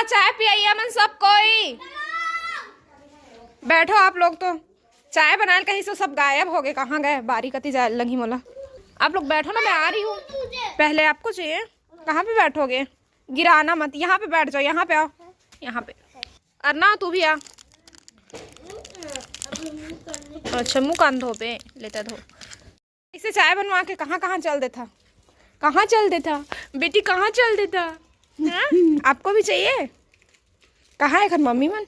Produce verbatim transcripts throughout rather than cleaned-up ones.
चाय पियइया मन सब कोई, बैठो आप लोग। तो चाय बनाए ल कहीं से सब गायब हो गए, कहाँ गए? बारी कति जाए लगी मोला। आप लोग बैठो ना, मैं आ रही हूँ। पहले आपको चाहिए, कहाँ पे बैठोगे? गिराना मत, यहाँ पे बैठ जाओ, यहाँ पे आओ, यहाँ पे। अरना, तू भी आ। अच्छा, मुंह कान धोबे, लेता धो। इसे चाय बनवा के कहाँ कहाँ चल देता, कहाँ चल देता बेटी, कहाँ चल देता? हाँ? आपको भी चाहिए? कहाँ है घर मम्मी मन?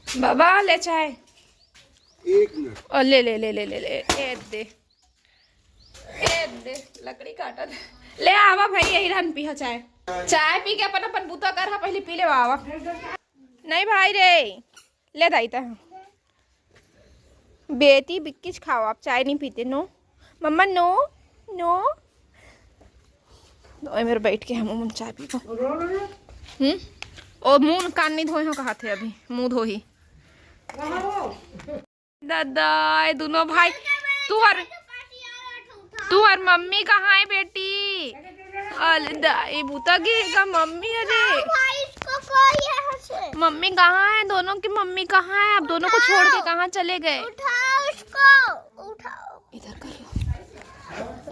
बाबा, ले चाय। एक मिनट। ओ, ले ले ले ले ले ले, ए दे, ए दे, लकड़ी काटत। ले आवा भाई, यही रहन पीहा चाय। चाय पी के अपन अपन बूता कर हा, पहले पी ले आवा। नहीं भाई रे, ले दाई ता। बेटी बिक्किच खाओ, आप चाय नहीं पीते। नो मम्मा, नो, नो। ओए मेरे बैठ के हम उमन चाय पीबो। हम्म। ओ मुंह कान नहीं धोए हो कहा थे, अभी मुंह धोही। दादा, ये दोनों भाई, तू और, तू और मम्मी कहाँ है बेटी? अरे दाई, बूता गिर का मम्मी। अरे भाई, इसको कोई यहाँ से। मम्मी कहाँ है? दोनों की मम्मी कहाँ है? आप दोनों को छोड़ के उठाओ। कहाँ चले गए? उठाओ इसको, उठाओ। इधर कर लो।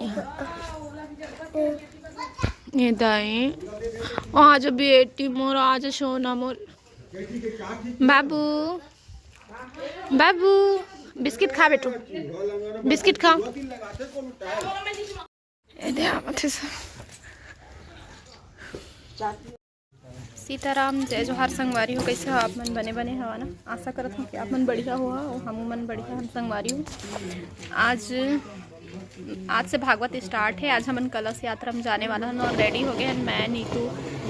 यहाँ। ये दाई, आज बेटी मोर, आज सोना मोर। बाबू, बाबू, बिस्किट खा बेटू, बिस्किट खा। ए दे, आवत हे सब। सीताराम, जय जोहार संगवारी हो, कैसे हो आप मन? बने बने हवा ना? आशा करत हूँ कि आप मन बढ़िया हो, और हम मन बढ़िया हन संगवारी हो। आज, आज से भागवत स्टार्ट है। आज हमन कलश यात्रा में जाने वाला हन और रेडी हो गए हन। मैं, नीतू,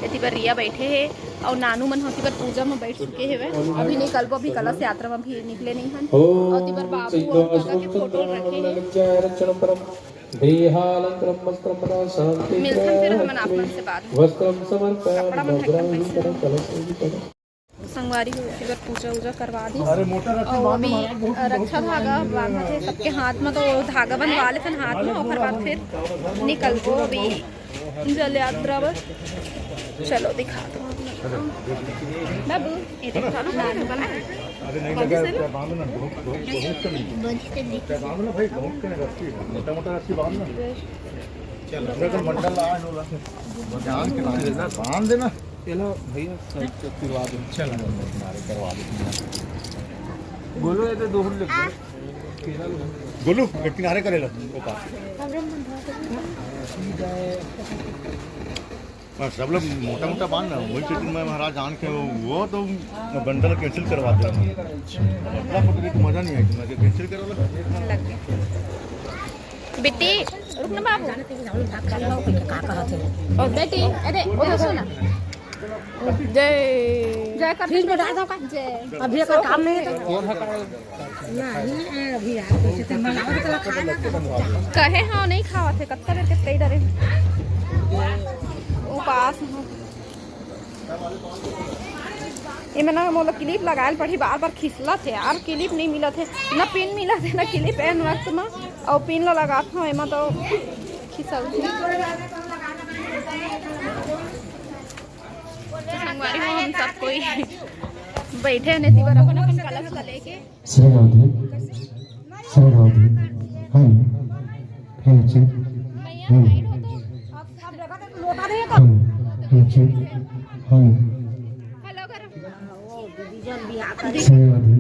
एती बर रिया बैठे हे और नानू मन होती बर पूजा में बैठ चुके हेवय। अभी निकलबो, अभी कलश यात्रा में भी निकले नहीं हन। और ओती बर बाबू और काका के फोटो रखे हे। देहालंकृतं वस्त्रं पुनः शान्तिं मिलथन फिर हमन आप मन से बाद में। वस्त्रं समर्पयामि कपड़ा मन ढकन भद्राणि कैसे? कलशं विकटम्। संगवारी हो, एकर पूजा उजा करवा दी। अरे मोटर रखी और बांध अभी महाराज, बहुत, बहुत रक्षा धागा बांधत हे सबके हाथ में, तो धागा बंधवा लेथन हाथ में, ओकर बाद फिर निकलबो अभी जल यात्रा बर। चलो दिखा दो बाबू, ये देखो ना, बना है। अरे नहीं लगा, बांध ना, बहुत, बहुत, बहुत कम है। बांध ना भाई, बहुत कम है रस्सी, मोटा मोटा रस्सी बांध ना। चलो, पूरा तो मंडल ला, बांध के बांध देना। चलो भैया, सब करवा दो। चलो, किनारे करवा दो। गोलू, ये तो दो फुट लग गए। गोलू, ये किनारे करे लो, वो पास। और सब लोग मोटा मोटा बांध ना, वही सेटिंग में महाराज जान के वो, वो तो बंडल कैंसिल करवा दे। पतला पतली तो मजा नहीं आएगी, मैं कैंसिल करो। लग गया। बेटी, रुक ना बाबू। का कहत हे? ओ बेटी, अरे, उधर सुन ना। जय। जय कर फ्रिज में डाल दो का? जय। अभी एकर काम नहीं है तो। नहीं, अभी यार, कुछ तो मंगाओ तो खाना। कहे हाँ, नहीं खावत हे, कत्ता बेर के तई डरे। उपास हो। एमे ना मोला क्लिप लगाए ल पड़ही, बार बार खिसलत हे यार, क्लिप नहीं मिलत हे, ना पिन मिलत हे, ना क्लिप। एन वक्त में अउ पिन ला लगात हूँ, एमा तो खिसलथे। तो संगवारी हो, हम सब कोई बैठे हैं नेती बर अपन अपन कलश ला लेके। Shri Radhe, Shri Radhe. Hello, hello, check. Hello, hello, check. Hello. Shri Radhe.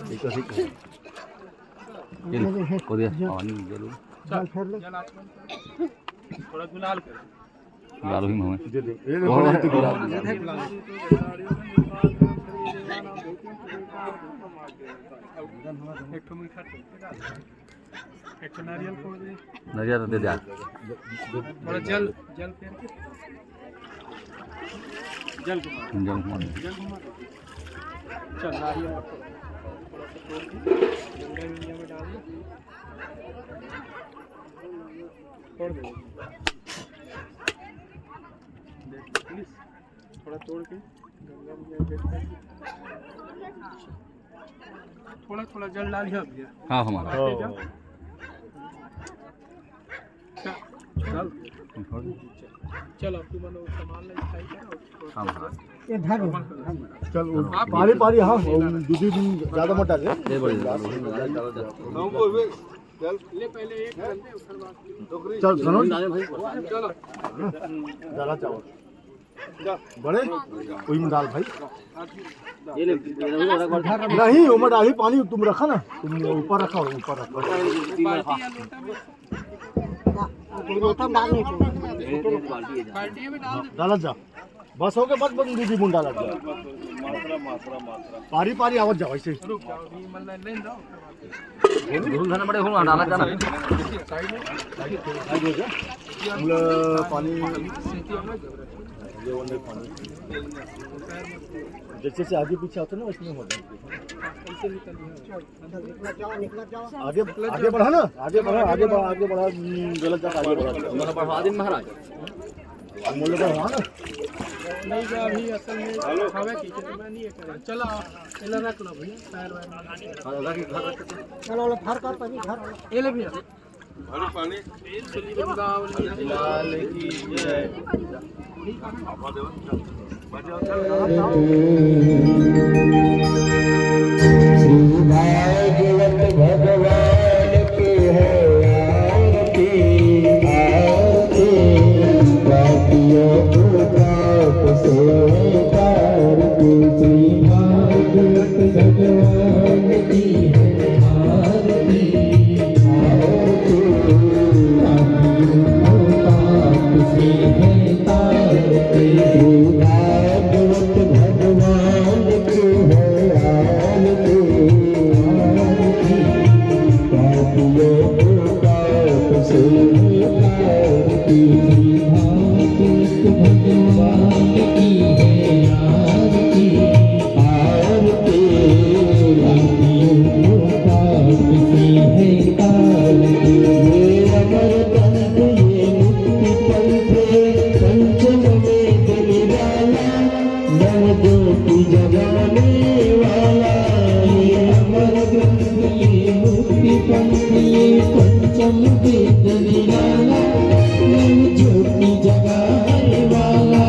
ठीक है, ठीक है। ये लो, हो गया। हाँ, नहीं, ये लो। चल, जल आचमन कर। थोड़ा गुलाल कर। गुलाल भी मुँह में। दे दे। ये देखो, और ये तो गुलाल। एक ठो मीठा। एक ठो नारियल फोड़ दे। नारियल दे दे। थोड़ा जल, जल फेर के। जल घुमा। जल घुमा। जल घुमा। चल, नारियल फोड़। थोड़ा सा तोड़ के गंगा मैया में डाल दे। फोड़ दे। देख, please, थोड़ा तोड़ के गंगा मैया में डाल दे। थोड़ा थोड़ा जल डालिए भैया। हाँ, हमारा। हाँ। चल, चल। चल, अब तू मनो सामान ले, खाई कर, और हाँ, हमारा। ये धर लो। चल, वो पारी पारी, हाँ, वो दो तीन दिन ज्यादा मत डाले। ये बड़ी। ले पहले एक कर ले, उसके बाद। चल, सुनो। चलो। डाला चावल। बड़े, वही में डाल भाई। ये ले, ये ले, ये ले, नहीं, वो में डाली पानी, तुम रखा ना, तुम ऊपर रखा, ऊपर रखा। बाल्टी या लोटा में। लोटा में डाल नहीं चाहिए। ये, ये बाल्टी है। बाल्टी में डाल दे। डाला जा। बस हो गया, बस बंदी जी मुंडा लग गया। मात्रा, मात्रा, मात्रा। पारी पारी आवत जाओ ऐसे। रुक जाओ, अभी मतलब लेन दो। धुन धन बड़े हो, डाला जाना। साइड में। साइड हो जा। हम लोग पानी, ये वाले पानी। जैसे जैसे आगे पीछे होते ना, वैसे हो जाए। आगे, आगे बढ़ा ना, आगे बढ़ा, आगे बढ़ा, आगे बढ़ा, हम्म, गलत जगह आगे बढ़ा। हमारा बढ़वा दिन महाराज। हम लोग का हुआ ना? नहीं, जो अभी असल में खावे की, कितना नहीं है करे। चलो, आप इला रख लो भैया, पैर वैर। हाँ, रख, घर रख। चलो, लो, घर का पानी, घर। ये ले भैया। घर पानी। लाल की जय। श्री भागवत भगवान की है आरती, आरती। पापियों को पाप से तारती। श्री भागवत भगवान की है आरती, आरती। पापियों को पाप से है तारती। श्री भागवत भगवान की है आरती, आरती। पापियों को पाप से तारती। श्री भागवत भगवान की है आरती, आरती। पापियों को पाप से है तारती। ये अमर ग्रंथ, ये मुक्ति पंथ, पंचम वेद निराला। नव ज्योति जगाने वाला, ये अमर ग्रंथ, ये मुक्ति पंथ, ये पंचम वेद निराला, नव ज्योति जगाने वाला।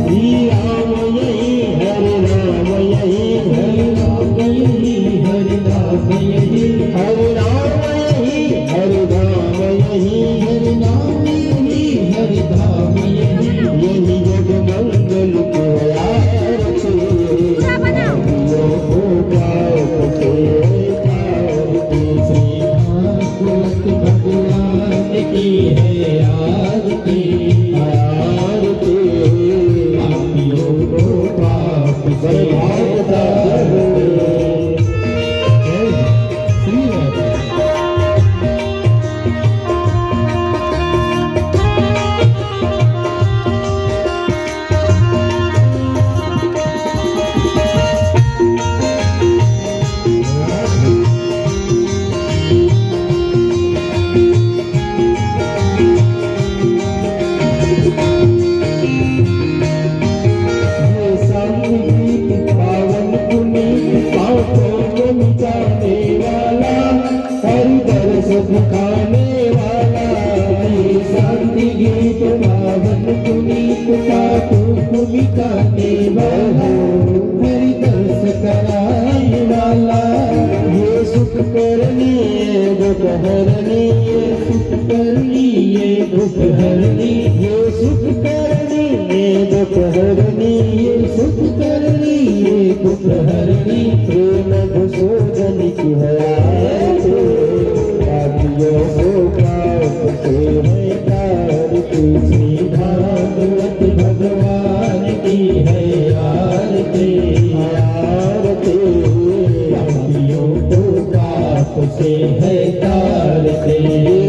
श्री राम यही, हरे राम यही, हरे राम यही, हरे राम यही, हरे राम यही, हरे राम यही, हरे राम यही, हरे धाम यही। यही जग मंगल को आरती। पूरा बनाओ। लोगों को पाप से तारती। श्री गाने वाला, ये शांति गीत पावन पुनीत का तुमको मिटाने वाला, हरि दर्श कराने वाला। ये सुख करनी, ये दुख हरनी, ये सुख करनी, ये दुख हरनी, ये सुख करनी, ये दुख हरनी, ये सुख करनी, ये दुख हरनी। प्रेम मधुसूदन की है आरती, पापियों को पाप से है तारती। श्री भागवत भगवान की है आरती, आरती। पापियों को पाप से है तारती।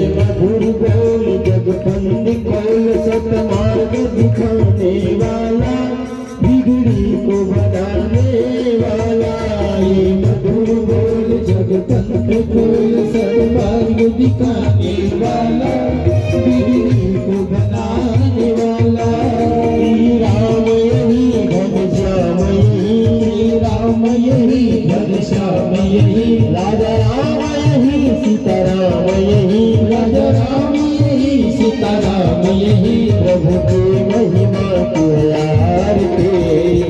मधुर बोल जग पंडित कौल सतमार्ग दिखाने वाला, बिगड़ी को बनाने वाला। ये मधुर बोल जग पंडित कौल सतमार्ग दिखाने वाला, बिगड़ी को बनाने वाला। श्री राम यही, घनश्याम यही, श्री राम यही, घनश्याम यही, राजा राम यही, सीता राम यही, राजा राम यही, सीता राम यही। प्रभु की महिमा की आरती,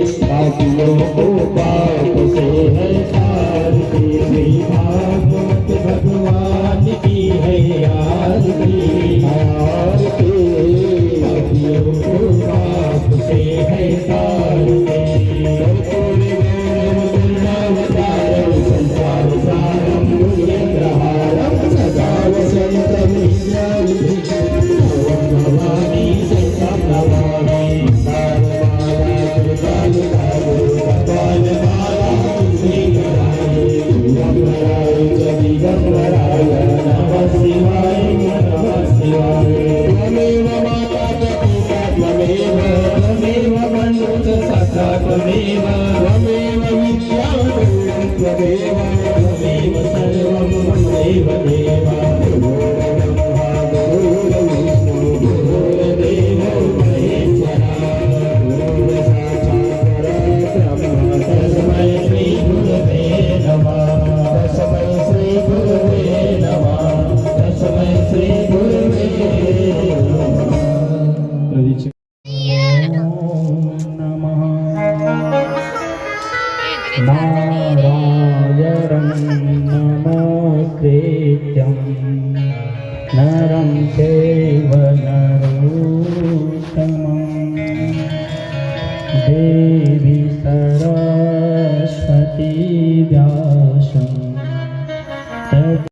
पापियों को पाप से है तारती। श्री भागवत भगवान की है आरती, आरती। पापियों को पाप से है तारती। कर्पूरी गौरम करुणावतारम संसार सारम भुजगेंद्रहारम सदा वसंतम हृदयारविंदे। भवानी शंकर नमामि। तारमाला त्रिकाल धारी कपाल माला श्रीकराय दिगंबराय च दिगंबराय नमः शिवाय नमः शिवाय। त्वमेव माता च पिता त्वमेव, त्वमेव बन्धु च सखा त्वमेव, त्वमेव विद्या त्वमेव, त्वमेव सर्वं त्वमेव देव। गुरुर्ब्रह्मा गुरुर्विष्णु गुरुर्देवो महेश्वरा। गुरुः साक्षात् परब्रह्म तस्मै श्री गुरुवे नमः। तस्मै श्री गुरुवे नमः। तस्मै श्री गुरुवे नमः। नमः। नारायणं नमस्कृत्यं नरं चैव नरोत्तमम्।